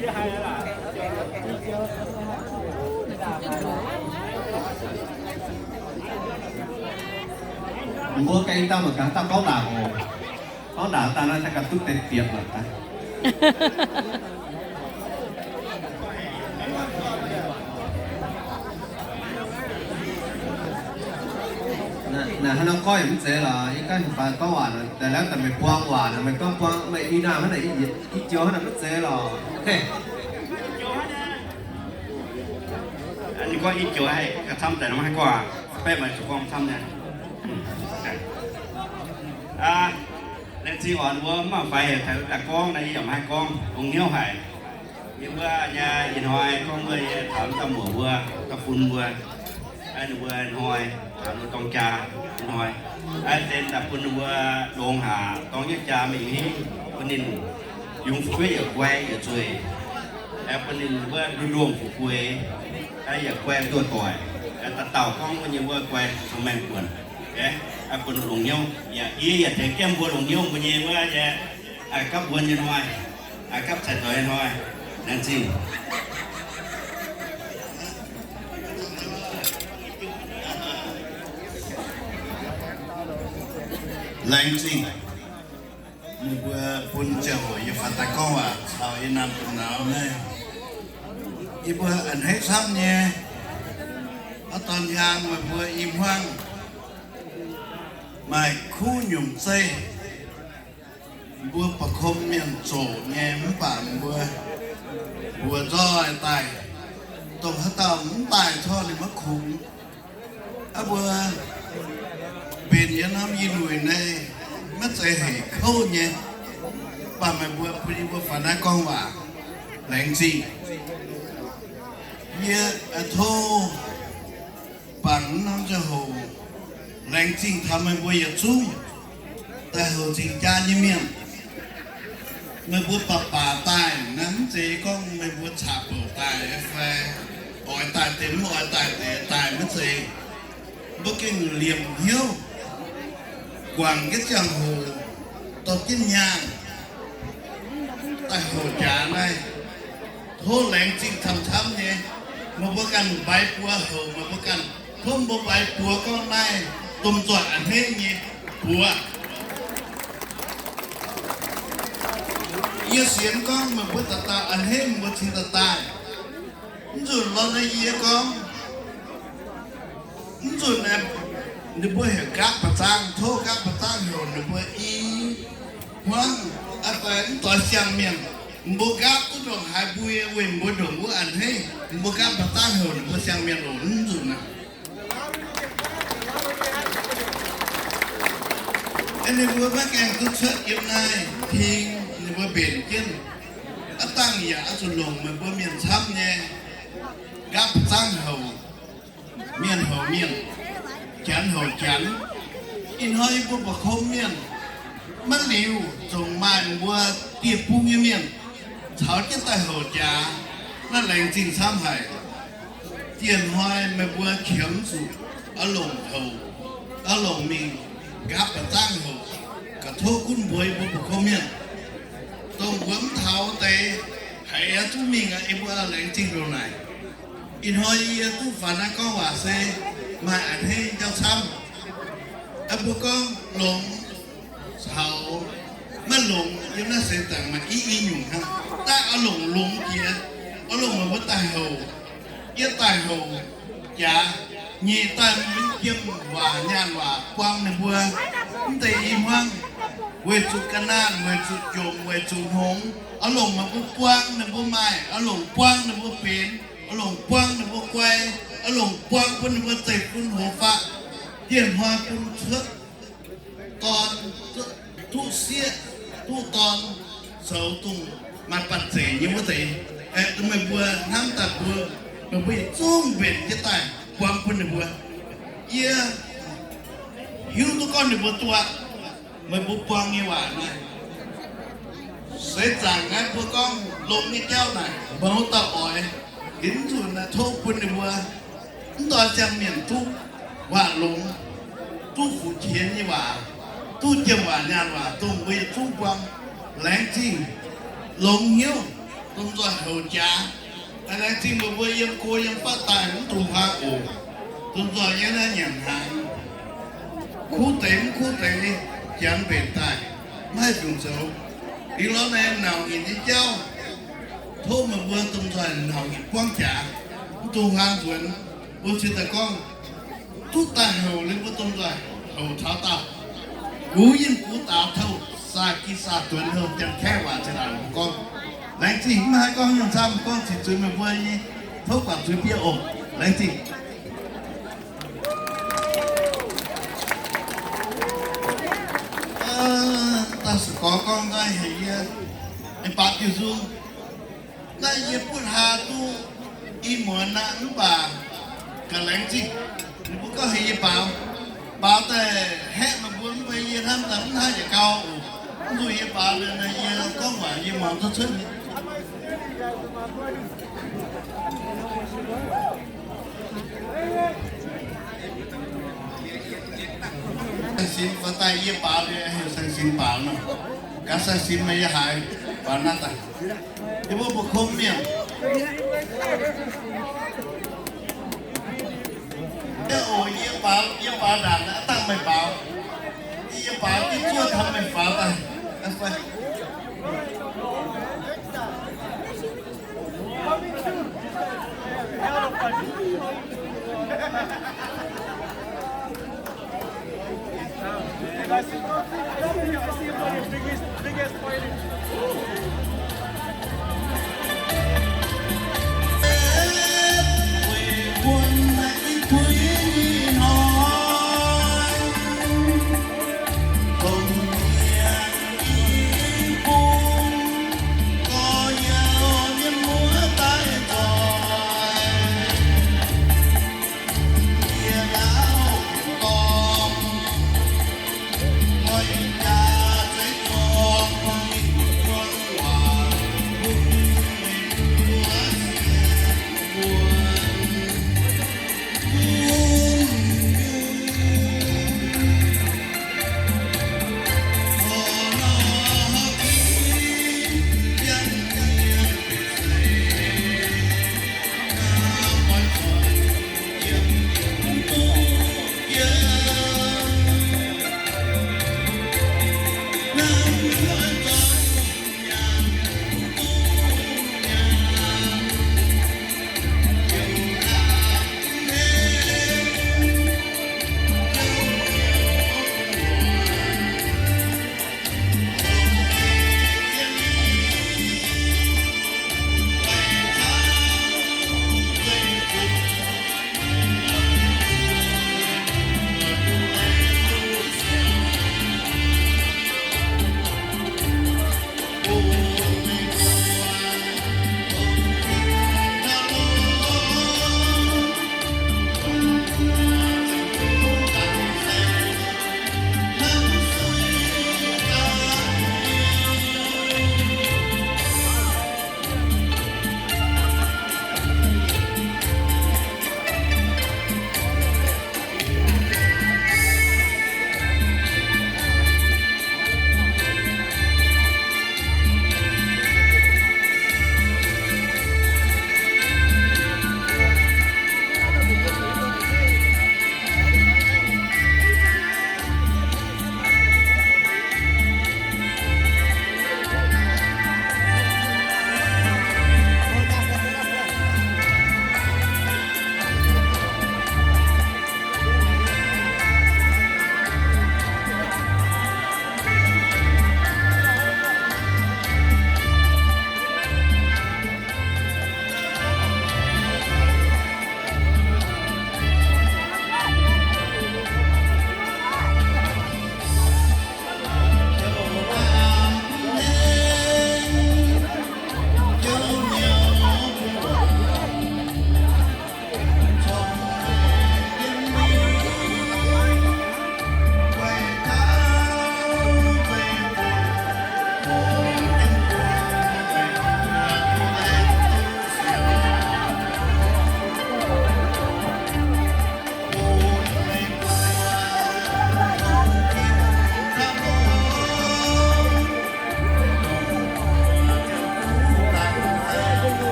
Mbuo ganh dauh mangc gaax, dauh gorngv ndaangc oc. Gorngv ndaangc daaih naaiv, daaih ganh duqv deix biepc lorqc daaih. Naaic hnangv nor gorngv yaac mv zeiz lorqc. Yie ganh faaux gorngv waac, daaih laengz daaih meih buang waac naaic, meih gorngv buang meih i naaic hnangv naaic, i joux hnangv naaic mv zeiz lorqc. Ninh gorngv i joux haih camv daaih nor maiv haih gorngv aqv. Baeqv maaih zuqc gorngv camv nyei. Laengz zingh oc, mbuo mv baac faix heuc taux daaih gorngv naaiv, yie yaac maiv haih gorngv, longx hnyouv haic. Yie mbuo nyei ih hnoi gorngv wuov, yie taux dauh muoc mbuo, dauh fun mbuo, ninh mbuo hnoi taux ninh mbuo dorng jaa ih hnoi, se daaih bun ninh mbuo longx haic, dorng jienv jaa mingh hingv, bun ninh yungz fu'jueiv yaac guai yaac zueiz, bun ninh mbuo nduov nduov fu'jueiv yaac guai nduov doic, dauh dauh gorngv wuov nyei wuov guai cong-mengh buonc, bun longx hnyouv. Yaac yie yaac tengx jienv mbuo longx hnyouv mbuo nyei wuov nyei gapv wuon nyei hnoi, gapv cai doix nyei hnoi. Laengz zingh. Laengz zingh. Meih mbuo bun ziangh hoc yie faaux daaih gorngv waac caux yie naaiv bun nauz naaiv. Yie mbuo a'hneiv camv nyei. Aav dorn hiaang meih mbuo i hmuangv maaih kuv nyungc zeiv, mbuo ba'kom mienh zoqc nyei mv baac mbuo mbuox nzoih daaih, dongh haaix dauh mv daaih corc ninh maiv kungx. Aa, mbuo mbenc yiem norm ih luic naaiv maiv zeiz hec kouv nyei, mv baac meih mbuo bun yie mbuo faaux naaiv gorngv waac laengz zingh. Yie tov bangc norm ziangh hoc laengz zingh taux meih mbuo yietc zungv daaih houc cing jaa nyei mienh. Meih mbuo baac baac daaih naaiv mv zeiz gorngv meih mbuo caqv-bouc daaih fai oix daaih deix mv oix daaih deix daaih maiv zeiz. Mbuo gengh liemh hnyouv guangc jienv ziangh hoc dorh jienv nyaanh daaih houc jaax naaiv. Tov laengz zingh camv-camv nyei. Meih mbuo ganh mbaix buoz houc meih mbuo ganh. Tov mbuo mbaix buoz gorngv naaiv domh nzoih a'hneiv nyei buoz. Yie sienx gorngv meih mbuo dauh dauh a'hneiv meih mbuo cingx daaih daaih. Mv nzunc lorz naaiv yie gorngv, mv nzunc ninh mbuo heuc nqaapv ba'zangv, tov nqaapv ba'zangv heuc ninh mbuo i hmuangv, aa, mv doix siang-mienh. Mbuo nqaapv duqv ndongc haaix mbuo weic mbuo ndongc wuov a'hneiv, mbuo nqaapv ba'zangv heuc ninh mbuo siang-mienh oc. Mv nzunc aqv. Ninh mbuo maiv gaengh duqv cuotv yiem naaiv ting, ninh mbuo mbenc jienv. Aav dangh yaac oix zuqc longc meih mbuo mienh camv nyei nqaapv ba'zangv houc, mienh houc mienh, janx houc janx. Ih hnoi yie mbuo ba'kom mienh maiv liuz, zongc maaih mbuo dieh bung nyei mienh caux jienv daaih houc jaax, naaiv laengz zingh camv haic. Dieh hnoi meih mbuo qiemx zuqc oix longc houc, oix longc mingh nqaapv ba'zangv houc, ga'tov gunv mbuox yie mbuo ba'kom mienh, dongh mbuo mv taux deix haiz yie duqv mingh aqv, yie mbuo laengz zingh ndongc naaic. Ih hnoi yie duqv faaux naaiv gorngv waac se maaih a'hneiv jauv camv. Mbuo gorngv longx caux maiv longx yiem naaiv seix zaangc maaih i, i nyungc hnangv. Daaih oix longc longx jiex, oix longc meih mbuo daaih houc, yie daaih houc jaax, nyic daaih mv jiem waac nyaanh waac buang ninh mbuo mv deix i hmuangv, weic zuqc ga'naanh, weic zuqc jomc, weic zuqc hngongx. Oix longc meih mbuo buang ninh mbuo maaih, oix longc buang ninh mbuo benx, oix longc buang ninh mbuo guai, oix longc buang bun ninh mbuo zeiv-fun hoc-faqv, dieh hnoi bun cuotv dorn, duqv sieqv, duqv dorn, zoux dongh maaih banh zeic nyei wuov deix. Aeqv, meih mbuo hnamv daaih mbuo, meih mbuo yietc zungv mbenc jienv daaih buang bun ninh mbuo. Yie hiuv duqv gorngv ninh mbuo duqv aqv. Meih mbuo buang nyei waac naaiv, seix zaangc naaiv mbuo gorngv longx nyei jauv naaic, mouz dauh oix, ginv nzunc naaiv tov bun ninh mbuo mv doix ziangh mienh duqv waac longx, duqv fu'qiex nyei waac, duqv jiem waac nyaanh waac dongh mbuo yietc zungv buang. Laengz zingh, longx hnyouv, Domh nzoih houc jaax. Laengz zingh meih mbuo yiem go yiem fatv daaih mv dungx huaang oc. Domh nzoih nyei naaiv nyanc hnaangx, kuv deix mv kuv deix, janx mbenc daaih, mv haih fungc zoux. Liuz lorz naaiv nauc nqinc nyei jauv, tov meih mbuo domh nzoih nauc nqinc buangv jaax, mv dungx huaang nzuonx. Mbuo cingx daaih gorngv, duqv daaih houc liuz mbuo domh nzoih houc taux daauh, gux yinh gux daaux touh, saah-gix saah-duonx houc, Janx-Kaeqv waac cingx daaih gorngv. Laengz zingh, mv haih gorngv nyungc camv, gorngv ziqc zuiz meih mbuo nyei, tov guangc zuiz bieqv oc. Laengz zingh. Daaih se gorngv gorngv naaiv heuc yie, baaux diuh nzung. Naaiv yie butv haa duqv i muonz aqv, mv baac gaax laengz zingh. Ninh mbuo gorngv heuc yie baaux, baaux daaih haeqv meih mbuo, mv baac yie hnamv daaih mv hnangv yietc gau oc. Mv zuqc yie baaux liuz naaiv, yie gorngv waac yie muangx duqv cuotv. Saeng-Sinx faaux daaih yie baaux liuz heuc Saeng-Sinx baaux nor. Gaax Saeng-Sinx meih yie haiz baaux naaiv daaih. Yie mbuo mbu'kuom mienh. Yie oc, yie baaux, yie baaux ndaangc naaiv dangh meih baaux. Yie baaux jienv zuov taux meih faaux daaih.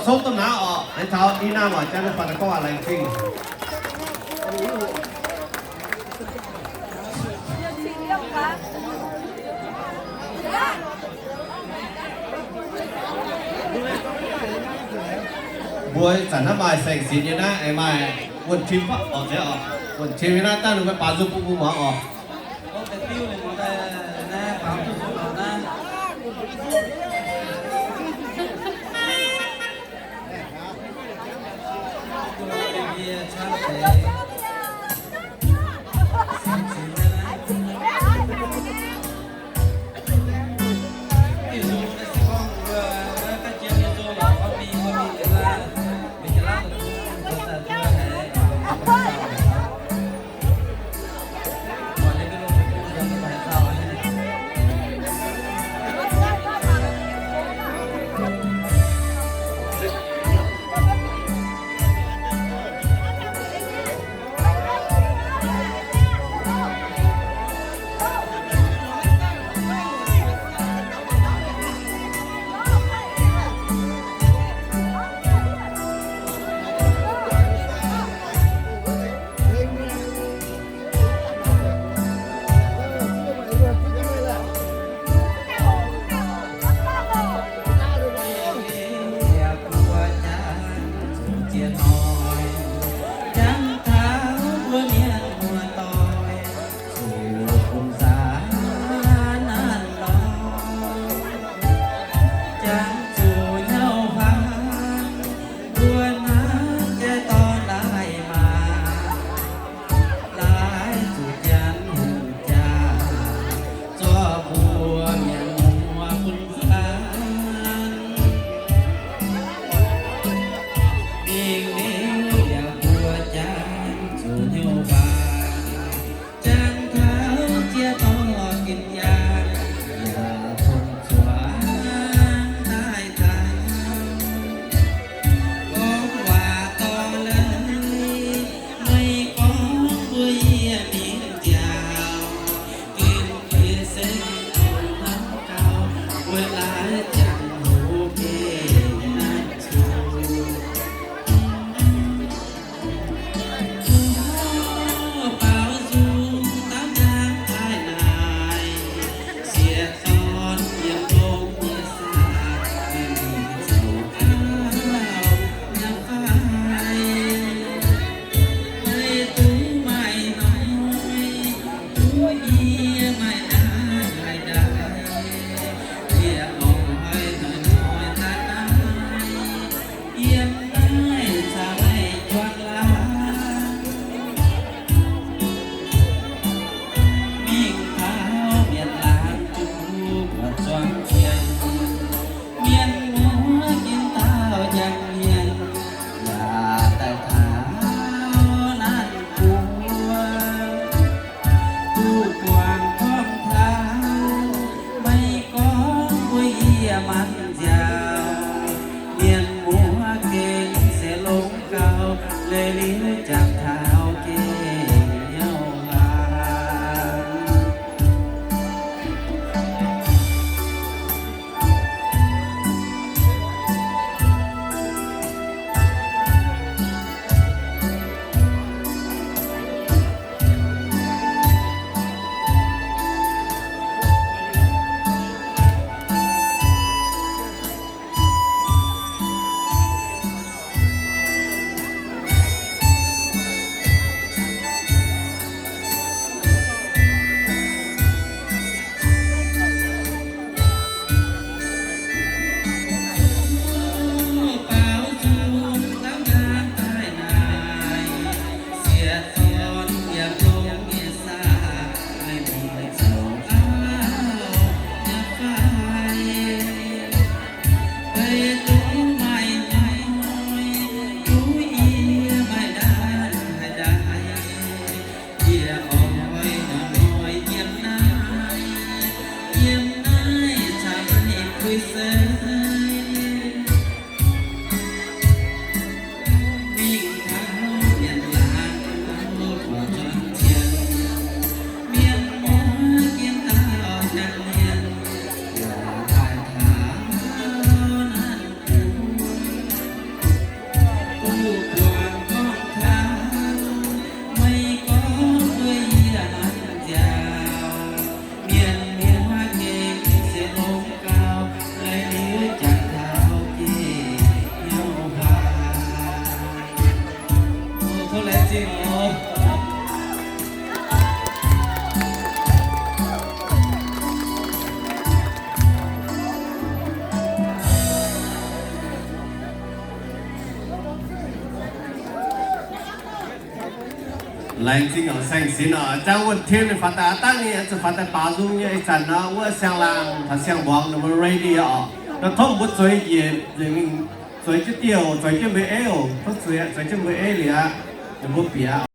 Congv domh naaiv oc, aengx taux i naamh oc, jang naaiv faaux daaih gorngv aac laengz zingh. Mbuo zanc naaiv maaih saeng-sinx nyei naaiv, aengx maaih wuonh tim faqv oc, nziex oc, wuonh tim nyei naaiv daaih ninh mbuo baaux nzung bun mbuo muangx oc. Laaix zuqc janx hungh jaa, zorqv mbuo mienh muoz bun zanc. Mingh liuz yaac mbuo janx zuqc hnyouv baac, janx taux jiex dorh gin yaangh, yaac tong zuangx daaih dangx. Gorngv waac dorh leiz, meih gorngv mbuo yie mingh nziaauc, gin yie se hnamv gauh, wuov laaix ziangh hoc geh naaiv zuqc. Baaux nzung daux ndaangc daaih naaic, sieqv dorn yiem longx nyei saah, mingh zoux gauh nyei fai? Meih duqv maaih hnoi, duqv yie maaih naaiv haaix daaih, yie oix hnoi-hnoi daaih naaiv. Yiem naaiv caux meih juangc laangz, mingh taux mienh laangz duqv buatc zuangx jiex, mienh muoz ginv dauh njang mienh, yaac daaih taux naaiv mbuo duqv buangh Laengz zingh oc, saeng-sinx oc. Jang Wuonh Tin ninh faaux daaih aqv, dangh ninh zuqc faaux daaih baaux nzung nyei. Ih zanc nor wuov siang-laangh caux siang-mbuangz ninh mbuo ready oc. Nor tov mbuo zueiz njiec, zueiz jienv diuh, zueiz jienv mbuo eiv oc. Tov zueiz, zueiz jienv mbuo eiv liuz aqv, ninh mbuo bieqc aqv.